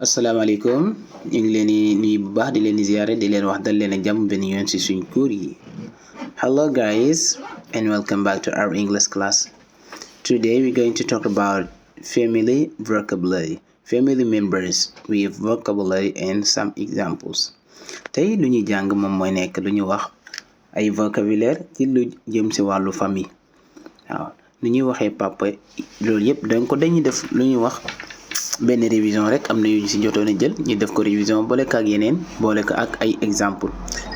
asalaamaaleykum ñu ngi leen di nuyu bu baax di leen di ziare di leen wax dal leen ak jàmm benn yoon ci suñ cours yi. Hello guys and welcome back to our English class. Today we're going to talk about family vocabulary, family members with vocabulary and some examples. Tey lu ñuy jàng moom mooy nekk lu ñu wax ay vocabulaire ci lu jëm ci wàllu famille. waaw nu ñuy waxee papa loolu yëpp donc dañuy def lu ñuy wax benn révision rek am na yu ñu ci jotoon a jël ñu def ko révision boole ko ak yeneen boole ko ak ay exemple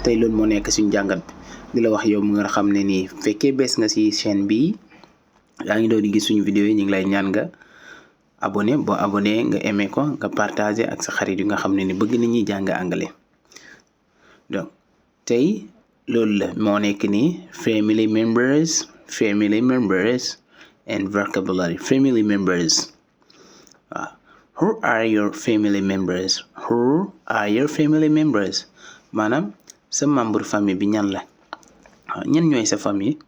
tey loolu moo nekk suñu jàngat bi di la wax yow mu nga xam ne nii fekkee bees nga ci chaîne bi yaa ngi doon di gis suñu vidéo yi ñu ngi lay ñaan nga abonné boo abonné nga aimé ko nga partagé ak sa xarit yu nga xam ne ni bëgg nañuy jàng anglais. Donc tey loolu la moo nekk nii family members and vocabulary. Family members. Who are your family members? Who are your family members? maanaam sa membre famille bi ñan la ñan ñooy sa famille.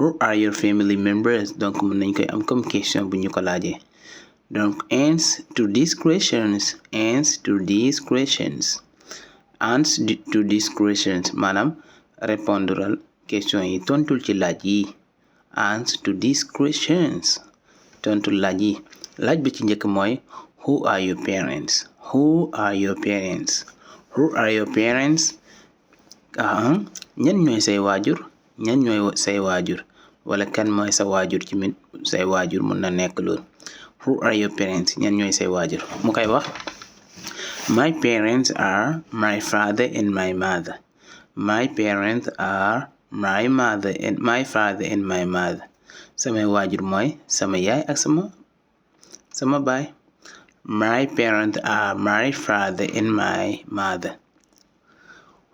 Who are your family members? donc mën nañ koy am comme question bu ñu ko laajee. donc answer to these questions. maanaam répondre question yi tontul ci laaj yi. answer to these questions. tontul laaj yi. laaj bi ci njëkk mooy who are your parents? ñan ñooy say waajur? wala kan mooy sa waajur ci min say waajur mun na nekk loolu. who are your parents? ñan ñooy say waajur? mu koy wax my parents are my father and my mother. My parents are my father and my mother. samay waajur mooy sama yaay ak sama baay. My parents are my father and my mother.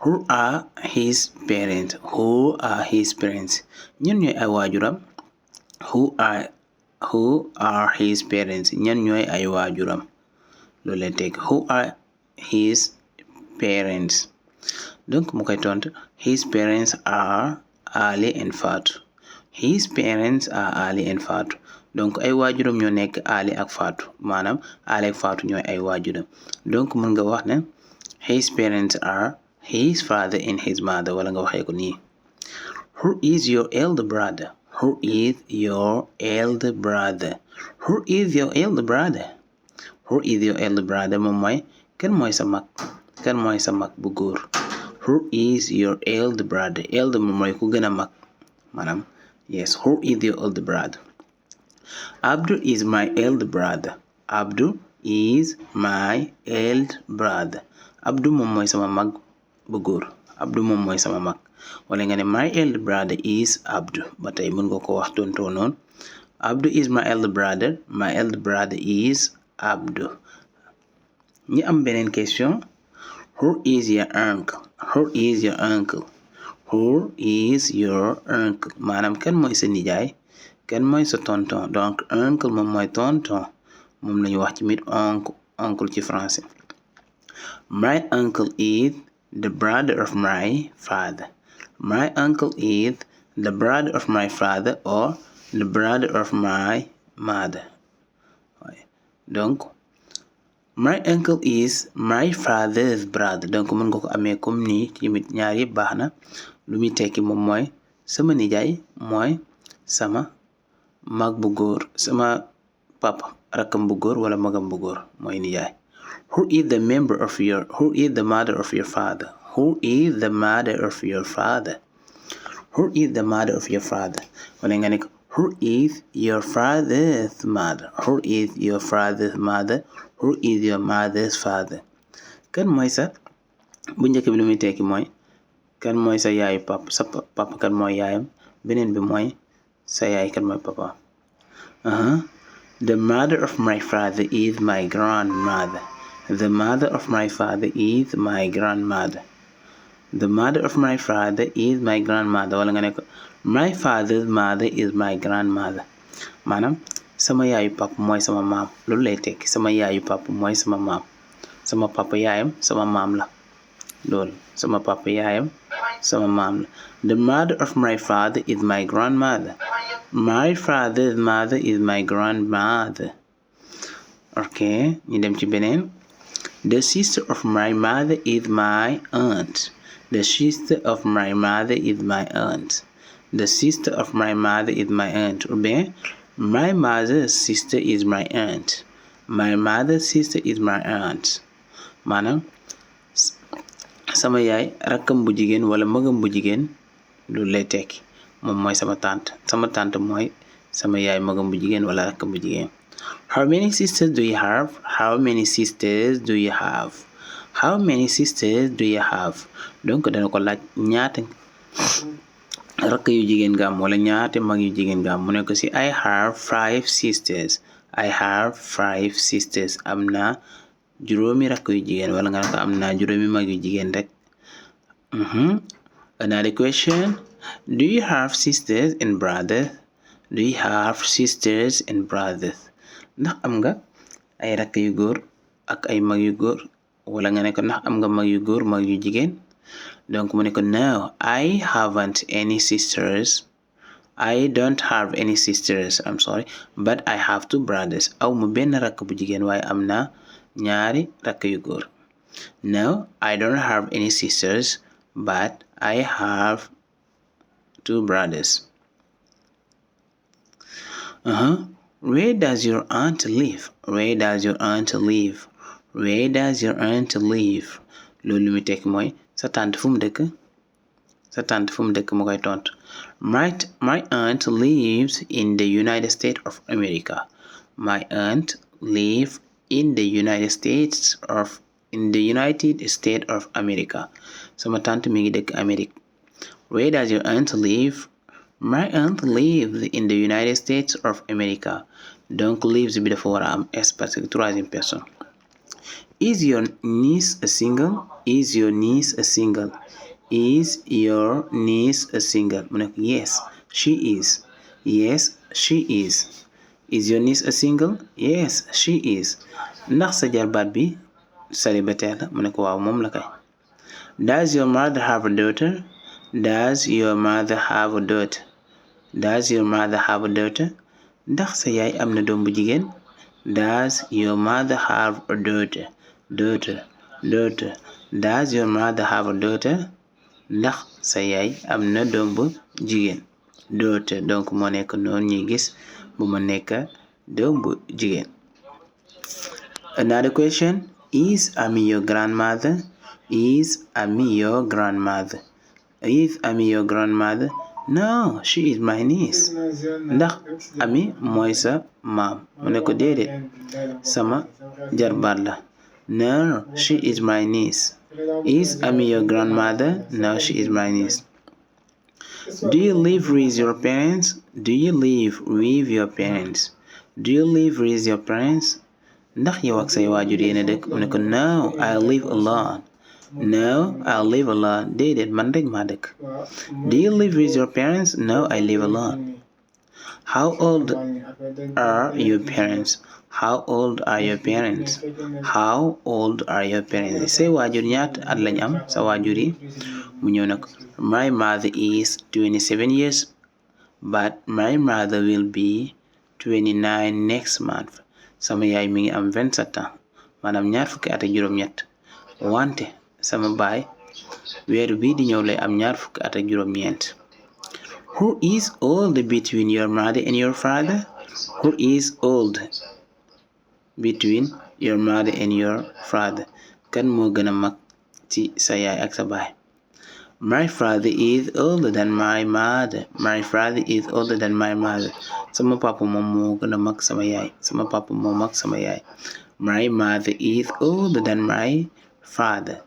Who are his parents? ñan ñooy ay waajuram? Who are his parents? ñan ñooy ay waajuram? loolu lay teg who are his parents? donc mu koy tontu his parents are Ali and Fatou. His parents are Ali and Fatou. donc ay waajuram ñoo nekk Ali ak Fatou maanaam Ali ak Fatou ñooy ay waajuram. donc mën nga wax ne his parents are his father and his mother wala nga waxee ko nii. Who is your elder brother? moom mooy kan mooy sa mag bu góor. Who is your elder brother? elder moom mooy ku gën a mag maanaam yes. Who is your elder brother? Abdul is my elder brother. Abdul moom mooy sama mag bu góor. Abdul moom mooy sama mag. wala nga ne my elder brother is Abdul ba tey mën nga ko wax tontoo noonu. Abdul is my elder brother. My elder brother is Abdul. ñi am beneen question. Who is your uncle? maanaam kan mooy sa nijaay? kan mooy sa tonton? donc uncle moom mooy tonton moom lañu wax ci mit oncle ci français. My uncle is the brother of my father. My uncle is the brother of my father or the brother of my mother. donc my uncle is my father's brother. donc mën nga ko amee comme nii ci mit ñaar yëpp baax na. lu muy tekki moom mooy sama nijaay mooy sama mag bu góor sama papa rakkam bu góor wala magam bu góor mooy nijaay. Who is the mother of your father? wala nga ne who is your father's mother? Who is your mother's father? kan mooy sa bu njëkk bi lu muy tekki mooy kan mooy sa yaayu papa sa papa kan mooy yaayam. beneen bi mooy sa yaay kan mooy papa. The mother of my father is my grandmother. The mother of my father is my grandmother. wala nga ne ko my father's mother is my grandmother. maanaam sama yaayu papa mooy sama maam loolu lay tekki sama yaayu papa mooy sama maam. sama papa yaayam sama maam la loolu sama papa yaayam sama maam la. The mother of my father is my grandmother. My father's mother is my grandmother. ok ñu dem ci beneen. The sister of my mother is my aunt. The sister of my mother is my aunt. The sister of my mother is my aunt. Ou bien, my mother's sister is my aunt. My mother's sister is my aunt. Maanaam sama yaay rakkam bu jigéen wala magam bu jigéen lu lay tekki moom mooy sama tante mooy sama yaay magam bu jigéen wala rakkam bu jigéen. How many sisters do you have? How many sisters do you have? How many sisters do you have? Donc dana ko laaj ñaata rakk yu jigéen nga am wala ñaata mag yu jigéen nga am mu ne ko ci I have 5 sisters. I have 5 sisters. Am naa juróomi rakk yu jigéen wala nga ne ko am naa juróomi mag yu jigéen rek. Another question. Do you have sisters and brothers? Do you have sisters and brothers? Ndax am nga ay rakk yu góor ak ay mag yu góor wala nga ne ko ndax am nga mag yu góor mag yu jigéen. Donc mu ne ko no, I haven't any sisters. I don't have any sisters, I'm sorry, but I have 2 brothers. Aw mu benn rakk bu jigéen waaye am na ñaari rakk yu góor. No, I don't have any sisters, but I have 2 brothers. Where does your aunt live? Where does your aunt live? Where does your aunt live? Loolu lu muy tekk mooy sa tante fu mu dëkk? Sa tante fu mu dëkk mu koy tontu. My aunt lives in the United States of America. My aunt lives in the United States of America. Sama tante mi ngi dëkk Amérique. Where does your aunt live? My aunt lives in the United States of America. Donc lives bi dafa war a am s parce que troisième personne. Is your niece a single? Is your niece a single? Is your niece a single? Mu ne ko yes, she is. Yes, she is. Is your niece a single? Yes, she is. Ndax sa jarbaat bi célibataire la? Mu ne ko waaw moom la kay. Does your mother have a daughter? Does your mother have a daughter? Does your mother have a daughter? Ndax sa yaay am na doom bu jigéen? Does your mother have a daughter? Daughter. Does your mother have a daughter? Ndax sa yaay am na doom bu jigéen? Daughter. Donc moo nekk noonu ñuy gis bu ma nekk doom bu jigéen. Another question. Is Ami your grandmother? Is Ami your grandmother? Is Ami your grandmother? No, she is my niece. Ndax Ami mooy sa maam? Mu ne ko déedéet sama jarbaat la. No, she is my niece. Is Ami your grandmother? No, she is my niece. Do you live with your parents? Do you live with your parents? Do you live with your parents? Ndax yow ak say waajur yéen a dëkk? Mu ne ko no, I live alone. No, I live alone. Déedéet man rek maa dëkk. Do you live with your parents? No, I live alone. How old are your parents? How old are your parents? How old are your parents? Say waajur ñaata at lañ am sa waajur yi? Mu ñëw nag my mother is 27 years, but my mother will be 29 next month. Sama yaay mi ngi am 27 ans maanaam ñaar fukki at ak juróom-ñett. Wante sama baay weer bii di ñëw lay am ñaar fukki at ak juróom-ñeent. Who is old between your mother and your father? Who is old between your mother and your father? Kan moo gën a mag ci sa yaay ak sa baay? My father is older than my mother. My father is older than my mother. Sama papa moom moo gën a mag sama yaay. Sama papa moo mag sama yaay. My mother is older than my father.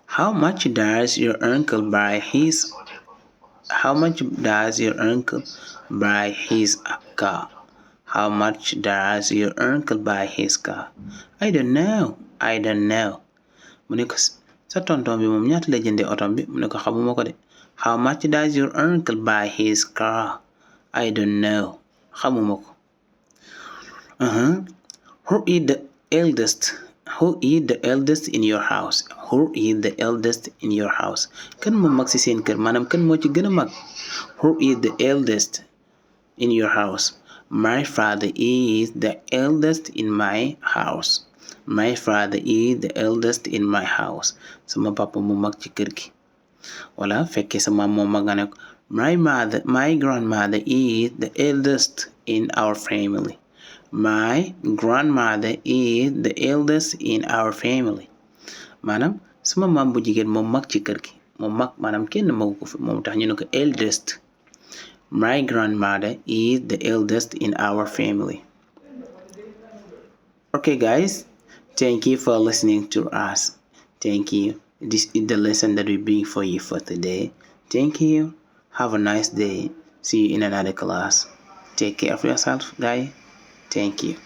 How much does your uncle buy his car? How much does your uncle buy his car? I don't know. Mu ne ko sa tonton bi moom ñaata la jëndee otom bi? Mu ne ko xamuma ko de. How much does your uncle buy his car? I don't know. Xamuma ko. Who is the eldest? Who is the eldest in your house? Who is the eldest in your house? Kan moo mag ci seen kër maanaam kan moo ci gën a mag? Who is the eldest in your house? My father is the eldest in my house. My father is the eldest in my house. Sama papa mu mag ci kër gi. Wala fekkee sa maam moo mag nga ne ko my grandmother is the eldest in our family. My grandmother is the eldest in our family. Maanaam sama maam bu jigéen moom mag ci kër gi. Moom mag maanaam kenn magu ko fi moom tax ñu ne ko eldest. My grandmother is the eldest in our family. Okay guys, thank you for listening to us. Thank you. This is the lesson that we bring for you for today. Thank you. Have a nice day. See you in another class. Take care of yourself, guys. Thank you.